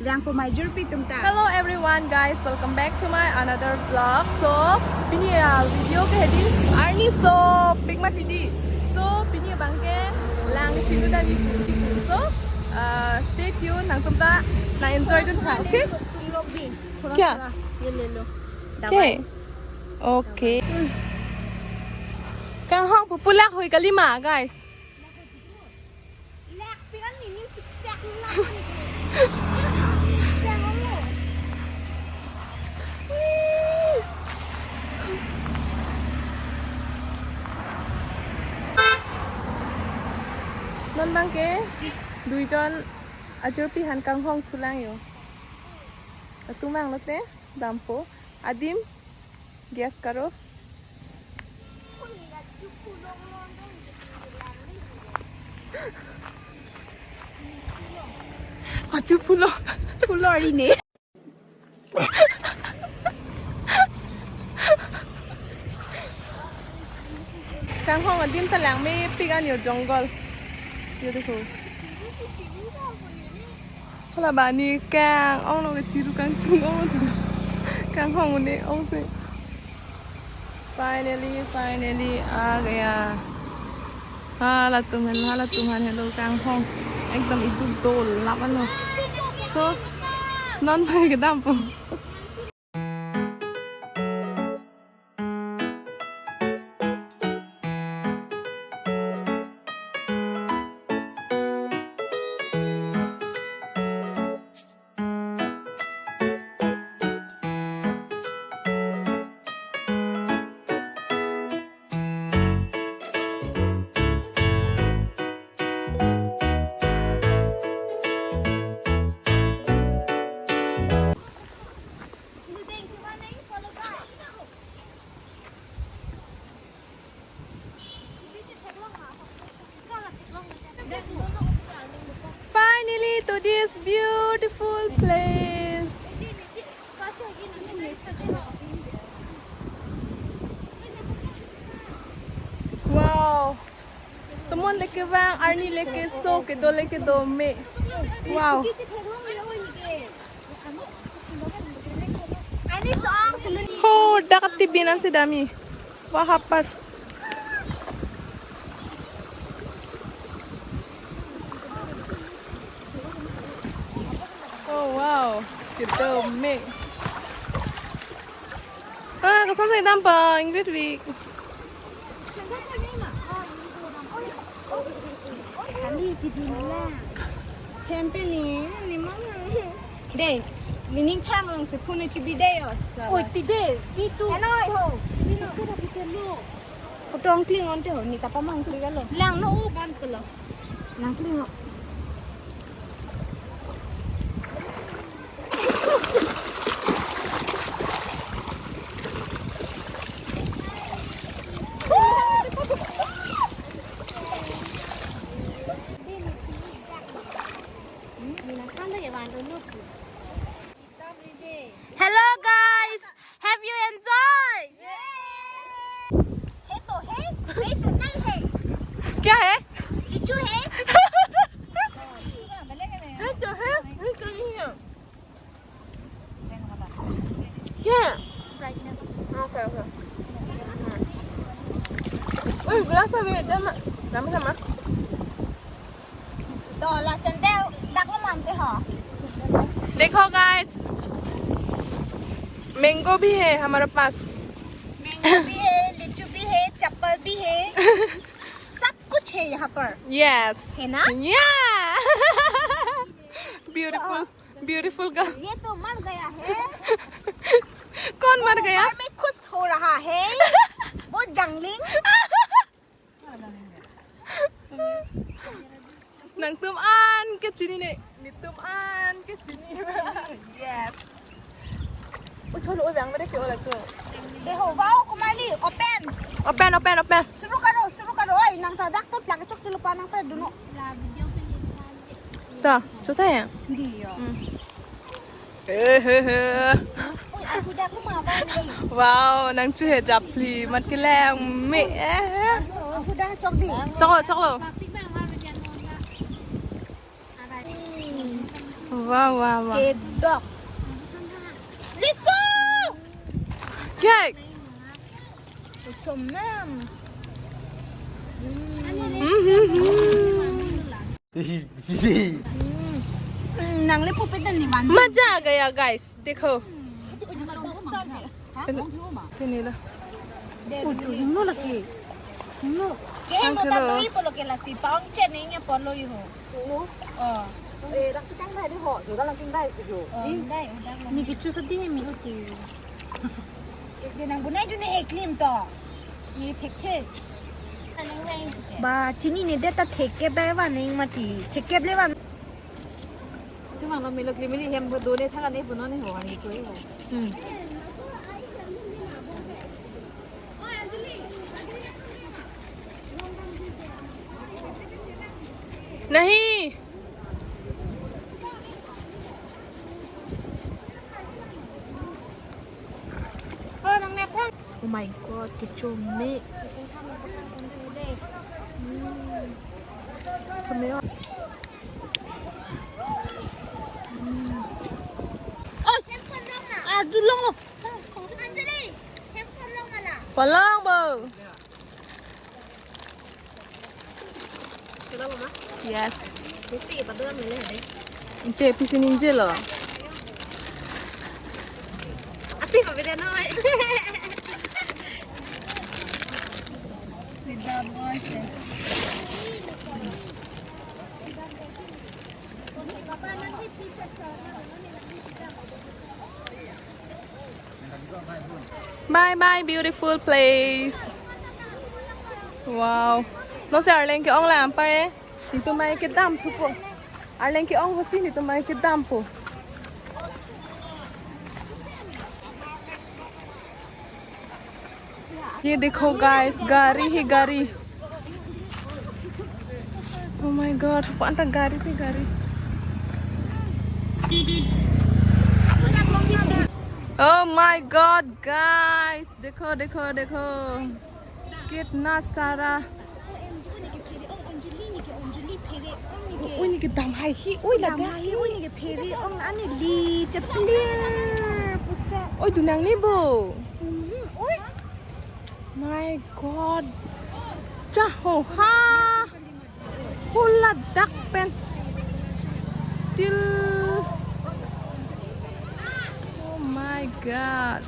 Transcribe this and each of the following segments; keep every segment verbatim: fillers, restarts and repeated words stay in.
Lang po major pi tum ta. Hello everyone guys, welcome back to my another vlog. So, pini a video ke hedi arni so pik mati di. So, pini abang ke lang ke chintu dan ipu sipu. So, uh, stay tuned, nangtum ta na enjoy dun tha, okay? Tum log di. Thoda kya? Thoda. Ye le lo. Okay. Dawai. Okay. Kanghong pu pulak hui kalima, guys. Non abang ke duijon ajirpi aphan kanghong thulang yo. Atum abang lote dampo. Adim guess karo. Achu pulo. Pulo ri ne. Kanghong adim ta langmepik an yo, jungle. Beautiful. Hala bani kang ong lo, kachiru kangtung ong lo. Kanghong un-e ong si. Finally, finally, आ गया. Halatum aphan, halatum aphan helo kanghong. Ekdom idu dol lap lo. So, non abang ke dampo. Finally to this beautiful place. Wow. Tomon le kevang, arni le keso, kedo le kedo me. Wow. Ho, dak ti binan si dami. Wah, hapar. Oh, wow. Kedo me. Ah, koson si dampo, Ingrid Week. Kami kejumlah. Campaign ni, ni mana? Dei, nining thang si phone chibi dei os. Oi, ti dei, pi tu. Ano, ho. Chibi no. Kutong kling onte ho, ni tapa mang kling alo. Lang no u ban kelo. Lang kling no. Hello guys, have you enjoyed? ये तो है, ये तो नहीं है। क्या है? लीचू है। ये तो है, ये तो नहीं है। क्या है? Okay, okay. Uy, glass अभी इधर में, dami sama. To, la sandal, dak lo mante ho. देखो guys, mango भी है हमारे पास। Mango भी है, लीचू भी है, चप्पल भी है। सब कुछ है यहाँ पर। Yes। है ना? Yeah। Beautiful, beautiful girl। ये तो मर गया है। कौन मर गया? वो घर में खुश हो रहा है। वो jungling. Nangtum an ke chinine, netum an ke chini. Yes. Ucholo o bang mere ke ola tu. Jehovah, o kumali, open. Open, open, open. Suru karo, suru karo. Ai, nang ta dak to plak chok chelo pa nang pa duno. Ta, chota ya? Di yo. Hmm. Hehehe. Ui, aku dak rumah apa ni? Wow, nangchu he japli, mat kelang me. Eh. Aku dak chok di. Choklo, choklo. Wow, wow, wow. Kedok. Lisu! Cake. Chomam. Mm-hmm. Nang le pupit dan ni man. Maja gaya, guys. Dekho. Kene la. Uju, no lagi. No. Ke mo ta tui polo ke lasi paong chen ni nya polo yo. No. Oh. Eh, lasi tang dai de ho. Sudah lagi dai uju. Oh, dai, dai. Ni kichu sedih mi uti. Dia nang bunai tu ni heklim to. Ni thek thek. Ba chini ni deta thek ke ba wa ning mati. Thek ke le wa. Tu mang lo melo klimili hem bo dole thakan e puno ne ho ani soi ho. Hmm. Nahi. Oh, nang nepang. Oh my God, kechome. Hmm. Chome. Hmm. Oh, ah, dulong lo. Anjali, hem kolong mana? Kolong bo. Sudah, Mama? Yes. Mesti apa tu namanya deh? Ante pisi ninje lo. Asih apa beda nama? Beda bos. Bye bye, beautiful place. Wow. Nonsi arleng ke-ong la ampar e. Netum mai kedam thupo. Arleng ke-ong hosi netum mai kedampo. ये देखो guys, गाड़ी ही गाड़ी। Oh my God, apa anta गाड़ी पे गाड़ी। Oh my God, guys, देखो, देखो, देखो। कितना सारा। Ui, neke dam haihi, ui, ladak. Dam haihi, ui, neke phere ong ani li chaplir pusa. Ui, dunang ni bo. Mhm, ui. My God. Cha ho ha. Ho ladak pen. Til. Oh my God.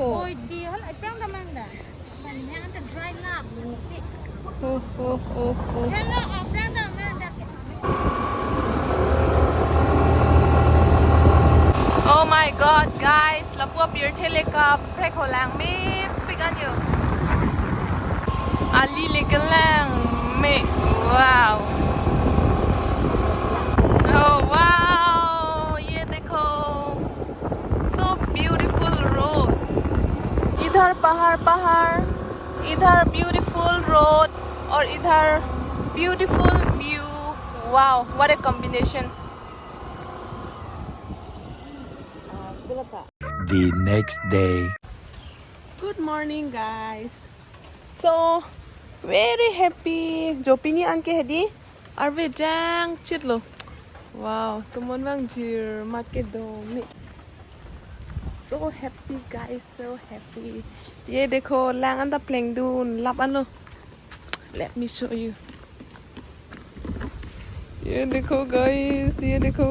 Oi, di, hal, iprang damang da. Oh, oh, oh, oh. Hello, iprang damang da. Oh my God, guys, lapu apirthe le kaprek ho langmepik an yo. Ali le kelang me, wow. Oh wow, ये देखो, so beautiful road. इधर पहाड़ पहाड़, इधर beautiful road और इधर beautiful view. Wow, what a combination. The next day. Good morning, guys. So very happy. Jo pini anke hedi arve jang chitlo. Wow, tomon vang jir mat ke do me. So happy, guys, so happy. ये देखो, lang anta plengdun lap anlo. Let me show you. ये देखो guys, ये देखो.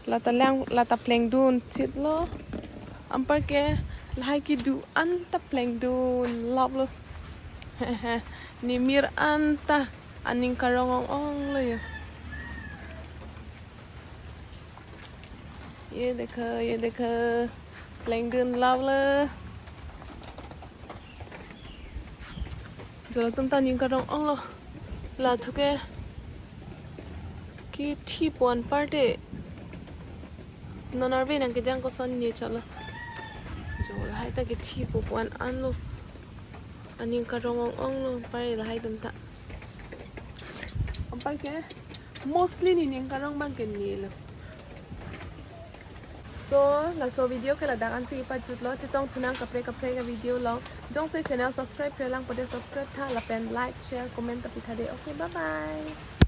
Lata lang, lata plengdun chitlo. Ampar ke lahai kedo anta plengdun laplo. Nimir anta aning karong ong-onglo yo. ये देखो, ये देखो. Plengdun laplo. Jo latum ta aning karong onglo. Lathu ke kethi pu-an parte. Non arve nang kejang koson ne cholo. Jo lahai ta kethi pu pu-an anlo. Aning karong ong-onglo, pare lahai atum ta. Ampar ke mostly nening karong abang ke nelo. So, laso video ke ladak ansi kepajutlo, chetongthu nang kaprek kaprek a-video along. Jongsi channel subscribe-kre lang pote subscribe tha lapen like, share, comment ta pitha de. Okay, bye bye.